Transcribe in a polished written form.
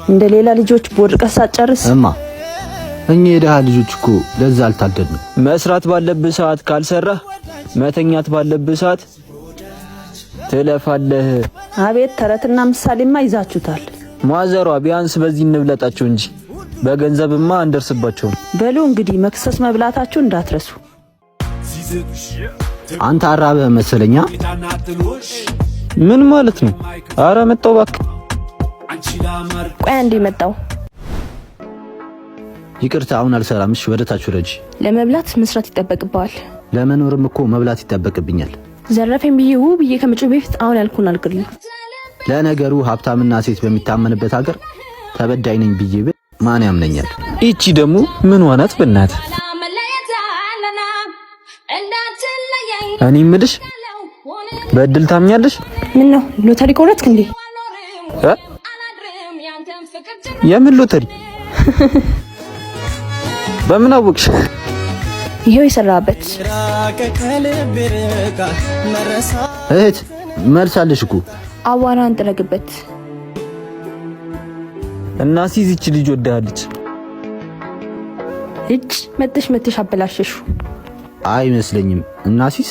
እንደ ሌላ ልጆች ቦርቀህ ሳትጨርስ። እማ፣ እኛ የደሃ ልጆች እኮ ለዛ አልታደልንም። መስራት ባለብህ ሰዓት ካልሰራህ፣ መተኛት ባለብህ ሰዓት ትለፋለህ። አቤት ተረትና ምሳሌማ ይዛችሁታል። ማዘሯ፣ ቢያንስ በዚህ እንብለጣቸው እንጂ በገንዘብማ አንደርስባቸውም። በሉ እንግዲህ መክሰስ መብላታችሁ እንዳትረሱ። አንተ አራበህ መሰለኛ። ምን ማለት ነው? አረ መጣው እባክህ። ቆይ አንዴ፣ መጣው። ይቅርታ፣ አሁን አልሰራም። እሺ፣ ወደ ታች ውረጂ። ለመብላት መስራት ይጠበቅብሃል። ለመኖርም እኮ መብላት ይጠበቅብኛል። ዘረፈኝ ብዬ ው ብዬ ከመጮህ በፊት አሁን ያልኩህን አድርግልኝ። ለነገሩ ሀብታምና ሴት በሚታመንበት ሀገር ተበዳይ ነኝ ብዬ ብል ማን ያምነኛል? ይቺ ደግሞ ምን ዋናት በእናትህ? እኔ የምልሽ፣ በእድል ታምኛለሽ? ምን ነው፣ ሎተሪ ቆረጥክ እንዴ? እ? የምን ሎተሪ? በምን አወቅሽ? ይሄው የሰራበት። እህት፣ መልስ አለሽ እኮ። አቧራን ጥረግበት። እና ሲዝ ይቺ ልጅ ወዳለች። እጭ፣ መተሽ መተሽ አበላሸሹ። አይመስለኝም። እና ሲስ